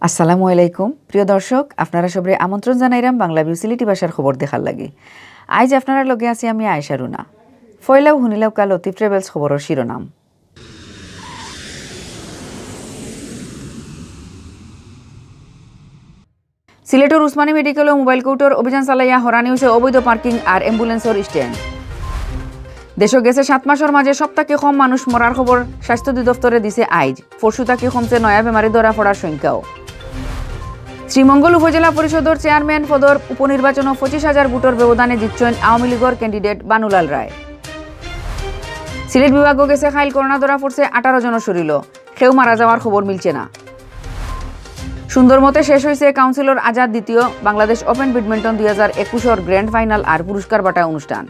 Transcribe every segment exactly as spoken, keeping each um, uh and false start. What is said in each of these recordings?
আসসালামু আলাইকুম। প্রিয় দর্শক, আপনারা সবরে আমন্ত্রণ জানাইরাম বাংলা ভিউ সিলেটি ভাষার খবর দেখার লাগি। আইজ আপনারার লগে আছি আমি আয়েশা রুনা। ফয়লাউ হুনিলাউক্কা লতিফ ট্রাভেলস খবরর শিরোনাম। সিলেটর উসমানী মেডিকেলো মোবাইল কোর্টর অভিযান চালাইয়া হরানি অইছে অবৈধ পার্কিং আর অ্যাম্বুলেন্সর স্ট্যান্ড। দেশো গেছে সাত মাসর মাঝে সব থাকি কম মানুষ মরার খবর স্বাস্থ্য অধিদপ্তরে দিছে আইজ। পরশু থাকি কমছে নয়া বেমারি ধরা পড়ার সংখ্যাও। শ্রীমঙ্গল উপজেলা পরিষদর চেয়ারম্যান পদর উপনির্বাচনো পঁচিশ হাজার ভোটর ব্যবধানে জিতছইন আওয়ামী লীগর ক্যান্ডিডেট বানুলাল রায়। সিলেট বিভাগো গেছে কাইল করোনা ধরা পড়ছে আঠারো জনর শরীলো, কেউ মারা যাওয়ার খবর মিলছে না। সুন্দর মতে শেষ অইছে কাউন্সিলর আজাদ দ্বিতীয় বাংলাদেশ ওপেন ব্যাডমিন্টন দুই হাজার একুশর গ্র্যান্ড ফাইনাল আর পুরস্কার বাটা অনুষ্ঠান।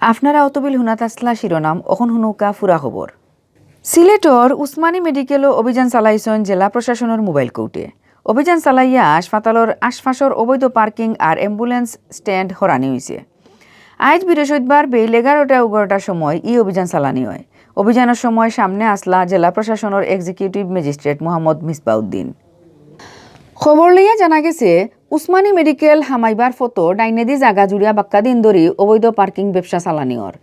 আপনারা অতবিল হুনাত আছলা শিরোনাম, অখন হুনউক্কা পুরা খবর। সিলেটর উসমানী মেডিকেলো অভিযান চালাইছইন জেলা প্রশাসনর মোবাইল কোর্টে। অভিযান চালাইয়া হাসপাতালর আশপাশর অবৈধ পার্কিং আর অ্যাম্বুলেন্স স্ট্যান্ড হরানি অইছে। আইজ বৃহস্পতিবার বেইল এগারোটা এগারোটার সময় ই অভিযান চালানি অয়। অভিযানর সময় সামনে আছলা জেলা প্রশাসনর এক্সিকিউটিভ ম্যাজিস্ট্রেট মোহাম্মদ মিসবাউদ্দিন। খবর লইয়া জানা গেছে, উসমানী মেডিকেল হামাইবার ফতো ডাইনেদি জাগা জুড়িয়া বাক্কা দিন ধরি অবৈধ পার্কিং ব্যবসা চালানি অর।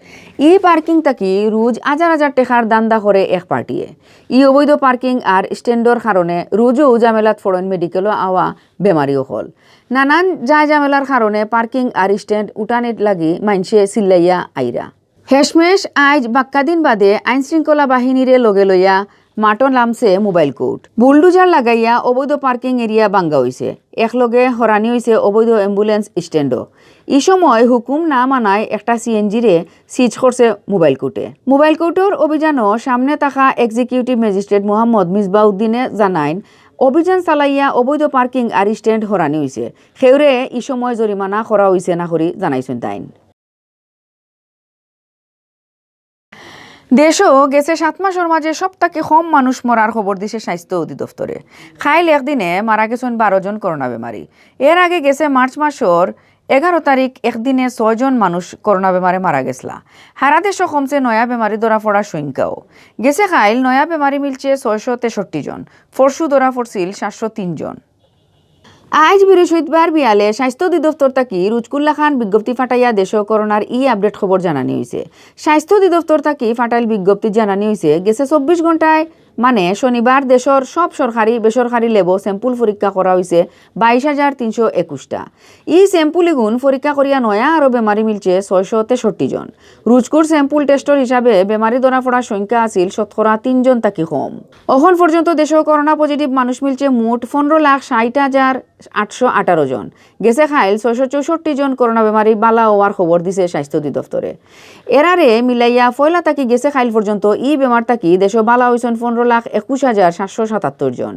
ই পার্কিং থাকি রোজ হাজার হাজার টেকার ধান্দা করে এক পার্টিয়ে। ই অবৈধ পার্কিং আর স্ট্যান্ডর কারণে রোজও ঝামেলাত পড়ইন মেডিকেলো আওয়া বেমারি অকল। নানান যায় ঝামেলার কারণে পার্কিং আর স্ট্যান্ড উঠানির লাগি মাইনষে চিল্লাইয়া আইরা। হেশমেশ আইজ বাক্কা দিন বাদে আইন শৃঙ্খলা বাহিনীরে লগে লইয়া মাঠো নামছে মোবাইল কোর্ট। বুলডোজার লাগাইয়া অবৈধ পার্কিং এরিয়া ভাঙ্গা অইছে। একলগে হরানি অইছে অবৈধ অ্যাম্বুলেন্স স্ট্যান্ডও। ই সময় হুকুম না মানায় একটা সিএনজিরে সিজ করছে মোবাইল কোর্টে। মোবাইল কোর্টর অভিযানও সামনে থাকা এক্সিকিউটিভ ম্যাজিস্ট্রেট মোহাম্মদ মিসবাউদ্দিনে জানাইন, অভিযান চালাইয়া অবৈধ পার্কিং আর স্ট্যান্ড হরানি অইছে। কেউরে ই সময় জরিমানা করা অইছে না করি জানাইছইন তাইন। দেশো গেছে সাত মাসর মাঝে সব থাকি কম মানুষ মরার খবর দিছে স্বাস্থ্য অধিদপ্তরে। কাইল একদিনে মারা গেছইন বারো জন করোনা বেমারি। এর আগে গেছে মার্চ মাসর এগারো তারিখ একদিনে ছয় জন মানুষ করোনা বেমারে মারা গেছলা। হারা দেশো কমছে নয়া বেমারি ধরা পড়ার সংখ্যাও। গেছে কাইল নয়া বেমারি মিলছে ছয়শো তেষট্টি জন, পরশু ধরা পড়ছিল সাতশো তিন জন। আইজ বৃহস্পতিবার বিয়ালে স্বাস্থ্য অধিদপ্তর থাকি রুজকুল্লা খান বিজ্ঞপ্তি ফাটাইয়া দেশো করোনার ই আপডেট খবর জানানি অইছে। স্বাস্থ্য অধিদপ্তর থাকি ফাটাইল বিজ্ঞপ্তি জানানি অইছে, গেছে চব্বিশ ঘন্টায় মানে শনিবার দেশর সব সরকারি বেসরকারি ল্যাবো স্যাম্পল পরীক্ষা করা অইছে বাইশ হাজার তিনশো একুশটা। ই স্যাম্পল ইগুন পরীক্ষা করিয়া নয়া আরো বেমারি মিলছে ছয়শো তেষট্টি জন। রুজকুর স্যাম্পল টেস্টর হিসাবে বেমারি ধরা পড়ার সংখ্যা আছিল শতকরা তিন জন থাকি কম। অখন পর্যন্ত দেশো করোনা পজিটিভ মানুষ মিলছে মোট পনেরো লাখ ষাট হাজার আটশো আঠারো জন। গেছে কাইল ছয়শো চৌষট্টি জন করোনা বেমারি বালা অওয়ার খবর দিছে স্বাস্থ্য অধিদপ্তরে। এরারে মিলাইয়া পয়লা থাকি গেছে কাইল পর্যন্ত ই বেমার থাকি দেশো বালা অইছইন পনেরো লাখ একুশ হাজার সাতশো সাতাত্তর জন।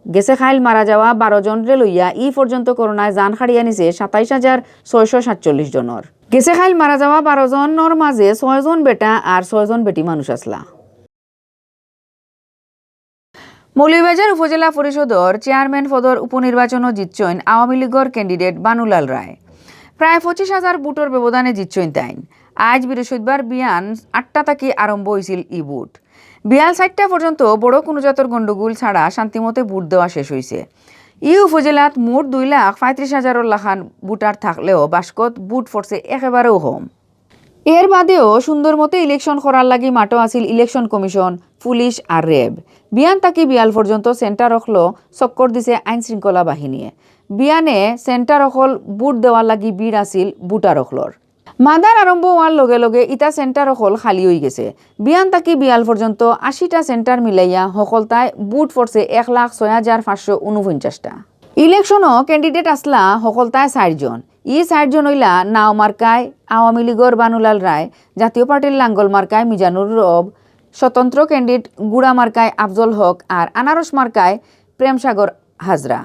গেছে কাইল মারা যাওয়া বারো জনরে লইয়া ই পর্যন্ত করোনায় জান কাড়িয়া নিছে সাতাইশ হাজার ছয়শো সাতচল্লিশ জনর। গেছে কাইল মারা যাওয়া বারো জনর মাঝে ছয় জন বেটা আর ছয় জন বেটি মানুষ আছলা। মৌলভীবাজার উপজেলা পরিষদর চেয়ারম্যান পদর উপনির্বাচনো জিতছইন আওয়ামী লীগর ক্যান্ডিডেট বানুলাল রায়। প্রায় পঁচিশ হাজার ভোটর ব্যবধানে জিতছইন তাইন। আইজ বৃহস্পতিবার বিয়ান আটটা থাকি আরম্ভ অইছিল ই ভোট। বিয়াল চাইরটা পর্যন্ত বড় কুনু জাতর গণ্ডগোল ছাড়া শান্তিমতে ভোট দেওয়া শেষ অইছে। ই উপজেলাত মোট দুই লাখ পঁয়ত্রিশ হাজারর লাখান ভোটার থাকলেও বাস্কত ভোট পড়ছে একেবারেও কম। এর বাদেও সুন্দর মতে ইলেকশন করার লাগি মাঠো আছিল ইলেকশন কমিশন, পুলিশ আর র‍্যাব। বিয়ান থাকি বিয়াল পর্যন্ত সেন্টার অকলো চক্কর দিছে আইন শৃঙ্খলা বাহিনীয়ে। বিয়ানে সেন্টার অকল ভোট দেওয়ার লাগি ভিড় আছিল ভোটার অকলর। মাদার আরম্ভ অওয়ার লগে লগে ইতা সেন্টার অকল খালি অইগেছে। বিয়ান থাকি বিয়াল পর্যন্ত আশিটা সেন্টার মিলাইয়া হকলতায় ভোট পড়ছে এক লাখ ছয় হাজার পাঁচশো ঊনপঞ্চাশটা। ইলেকশনো ক্যান্ডিডেট আছলা হকলতায় চাইরজন। ই চাইরজন অইলা নাও মার্কায় আওয়ামী লীগর বানুলাল রায়, জাতীয় পার্টির লাঙ্গল মার্কায় মিজানুর রব, স্বতন্ত্র ক্যান্ডিডেট গুড়া মার্কায় আফজল হক আর আনারস মার্কায় প্রেমসাগর হাজরা।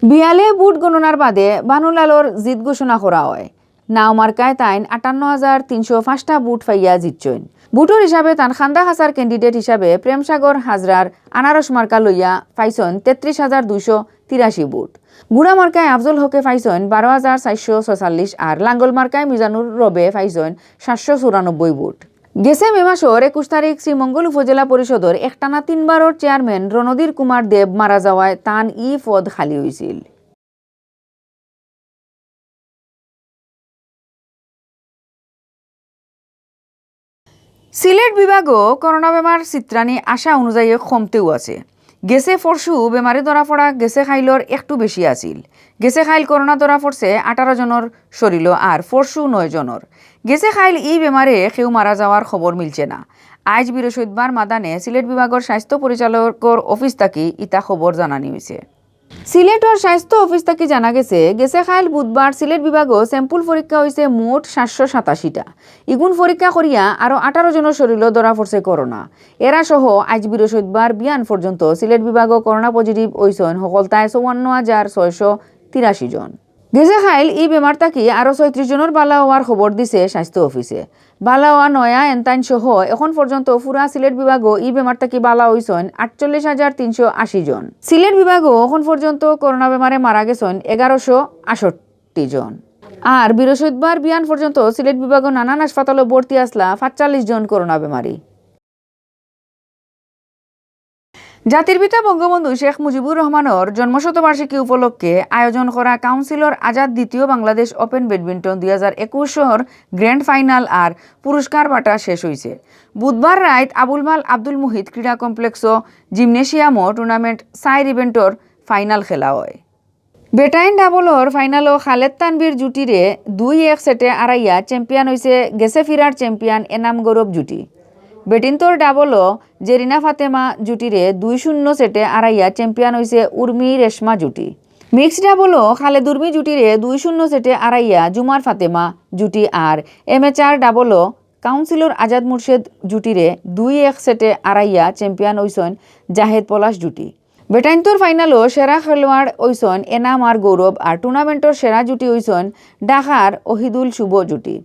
বিয়ালে ভোট গণনার বাদে বানুলালর জিত ঘোষণা করা অয়। নাও মার্কায় তাইন আটান্ন হাজার তিনশো পাঁচটা ভোট পাইয়া জিতছইন। ভোটর হিসাবে তান খান্দাখাছার ক্যান্ডিডেট হিসাবে প্রেমসাগর হাজরার আনারস মার্কা লইয়া পাইছইন তেত্রিশ হাজার দুইশো তিরাশি ভোট। গুড়া মার্কায় আফজল হকে পাইছইন বারো হাজার চাইরশো ছয়চল্লিশ আর লাঙ্গল মার্কায় মিজানুর রবে পাইছইন সাতশো চুরানব্বই ভোট। গেছে মে মাসর একুশ তারিখ শ্রীমঙ্গল উপজেলা পরিষদর একটানা তিনবারর চেয়ারম্যান রণধীর কুমার দেব মারা যাওয়ায় তান ই পদ খালি অইছিল। সিলেট বিভাগও করোনা বেমার চিত্রানি আশা অনুযায়ী কমতেউ আছে। গেছে পরশু বেমারে ধরা পড়া গেছে কাইলর একটু বেশি আছিল। গেছে কাইল করোনা ধরা পড়ছে আঠারো জনর শরীলো আর পরশু নয় জনর। গেছে কাইল ই বেমারে কেউ মারা যাওয়ার খবর মিলছে না। আইজ বৃহস্পতিবার মাদানে সিলেট বিভাগর স্বাস্থ্য পরিচালকর অফিস থাকি ইতা খবর জানানি অইছে। সিলেটর স্বাস্থ্য অফিস থাকি জানা গেছে, গেছে কাইল বুধবার সিলেট বিভাগও sample পরীক্ষা অইছে মোট সাতশো সাতাশিটা। ইগুন পরীক্ষা করিয়া আরও আঠারো জনর শরীলো ধরা পড়ছে করোনা। এরা সহ আইজ বৃহস্পতিবার বিয়ান পর্যন্ত সিলেট বিভাগও করোনা positive অইছইন হকলতায় চুয়ান্ন হাজার ছয়শো তিরাশি জন। গেছে কাইল ই বেমার থাকি আরও ছয়ত্রিশ জনর বালা অওয়ার খবর দিছে স্বাস্থ্য অফিসে। বালা অওয়া নয়া এনতাইন সহ এখন পর্যন্ত পুরা সিলেট বিভাগও ই বেমার থাকি বালা অইছইন আটচল্লিশ হাজার তিনশো আশি জন। সিলেট বিভাগও এখন পর্যন্ত করোনা বেমারে মারা গেছইন এগারোশো আটষট্টি জন। আর বৃহস্পতিবার বিয়ান পর্যন্ত সিলেট বিভাগও নানান হাসপাতালো ভর্তি আছলা পাঁচচল্লিশ জন করোনা বেমারি। জাতির পিতা বঙ্গবন্ধু শেখ মুজিবুর রহমানর জন্মশতবার্ষিকী উপলক্ষে আয়োজন করা কাউন্সিলর আজাদ দ্বিতীয় বাংলাদেশ ওপেন ব্যাডমিন্টন দুই হাজার একুশর গ্র্যান্ড ফাইনাল আর পুরস্কার বাটা শেষ অইছে। বুধবার রাইত আবুল মাল আব্দুল মুহিত ক্রীড়া কমপ্লেক্সও জিমনেশিয়ামও টুর্নামেন্ট চাইর ইভেন্টর ফাইনাল খেলা অয়। বেটাইন ডাবলর ফাইনালো খালেদ তানভীর জুটিরে দুই এক সেটে আরাইয়া চ্যাম্পিয়ন অইছে গেছে ফিরার চ্যাম্পিয়ন এনাম গৌরব জুটি। বেটিন্তর ডাবলো জেরিনা ফাতেমা জুটিরে দুই শূন্য সেটে আরাইয়া চ্যাম্পিয়ন অইছে উর্মি রেশমা জুটি। মিক্সড ডাবলো খালেদ উর্মি জুটিরে দুই শূন্য সেটে আরাইয়া জুমার ফাতেমা জুটি আর অ্যামেচার ডাবলো কাউন্সিলর আজাদ মুর্শেদ জুটিরে দুই এক সেটে আরাইয়া চ্যাম্পিয়ন অইছইন জাহেদ পলাশ জুটি। বেটাইন্তর ফাইনালো সেরা খেলোয়াড় অইছইন এনাম আর গৌরব আর টুর্নামেন্টর সেরা জুটি অইছইন ঢাকার ওহিদুল শুভ জুটি।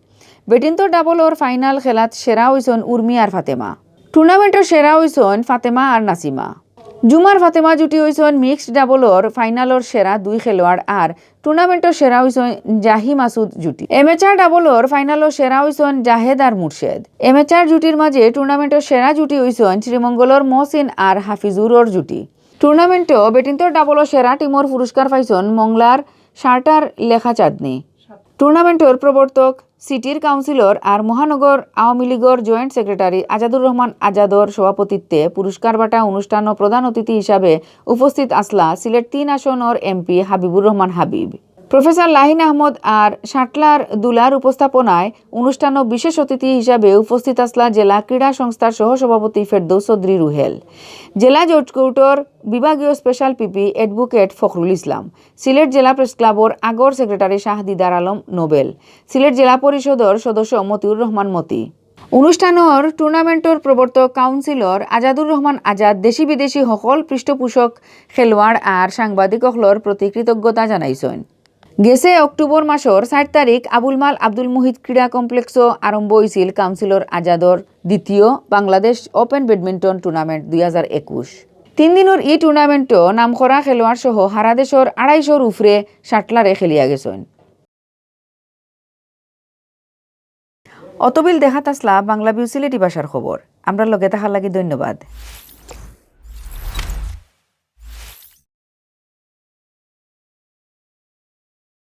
বেটিন্তর ডাবলর ফাইনাল খেলাত সেরা অইছইন উর্মি আর ফাতেমা। টুর্নামেন্টর সেরা অইছইন ফাতেমা আর নাসিমা। জুমার ফাতেমা জুটি অইছইন মিক্সড ডাবলর ফাইনালর সেরা দুই খেলোয়াড় আর টুর্নামেন্টর সেরা অইছইন জাহি মাসুদ জুটি। অ্যামেচার ডাবলর ফাইনালর সেরা অইছইন জাহেদ আর মুর্শেদ। অ্যামেচার জুটির মাঝে টুর্নামেন্টর সেরা জুটি অইছইন শ্রীমঙ্গলর মহসিন আর হাফিজুরর জুটি। টুর্নামেন্টো বেটিন্তর ডাবলর সেরা টিমর পুরস্কার পাইছইন মংলার শার্টার লেখা চাঁদনি। টুর্নামেন্টর প্রবর্তক, সিটির কাউন্সিলর আর মহানগর আওয়ামী লীগর জয়েন্ট সেক্রেটারি আজাদুর রহমান আজাদর সভাপতিত্বে পুরস্কার বাটা অনুষ্ঠানো প্রধান অতিথি হিসাবে উপস্থিত আছলা সিলেট তিন আসনর এমপি হাবিবুর রহমান হাবিব। প্রফেসর লাহিন আহমদ আর শাটলার দুলার উপস্থাপনায় অনুষ্ঠানো বিশেষ অতিথি হিসাবে উপস্থিত আছলা জেলা ক্রীড়া সংস্থার সহসভাপতি ফেরদৌস চৌধুরী রুহেল, জেলা জজ কোর্টর বিভাগীয় স্পেশাল পিপি অ্যাডভোকেট ফখরুল ইসলাম, সিলেট জেলা প্রেস ক্লাবর আগর সেক্রেটারি শাহ দিদার আলম নোবেল, সিলেট জেলা পরিষদর সদস্য মতিউর রহমান মতি। অনুষ্ঠানর টুর্নামেন্টর প্রবর্তক কাউন্সিলর আজাদুর রহমান আজাদ দেশি বিদেশি হকল পৃষ্ঠপোষক, খেলোয়াড় আর সাংবাদিক অকলর প্রতি কৃতজ্ঞতা জানাইছইন। গেছে অক্টোবর মাসর চাইর তারিখ আবুল মাল আব্দুল মুহিত ক্রীড়া কমপ্লেক্সো আরম্ভ অইছিল কাউন্সিলর আজাদর দ্বিতীয় বাংলাদেশ ওপেন ব্যাডমিন্টন টুর্নামেন্ট দুই হাজার একুশ। তিন দিনর ই টুর্নামেন্টো নামকরা খেলোয়াড় সহ হারা দেশর আড়াইশোর উপরে শাটলারে খেলিয়া গেছইন। অতবিল দেখাত আছলা বাংলা ভিউ সিলেটি ভাষার খবর। আমরার লগে থাকার লাগি ধন্যবাদ।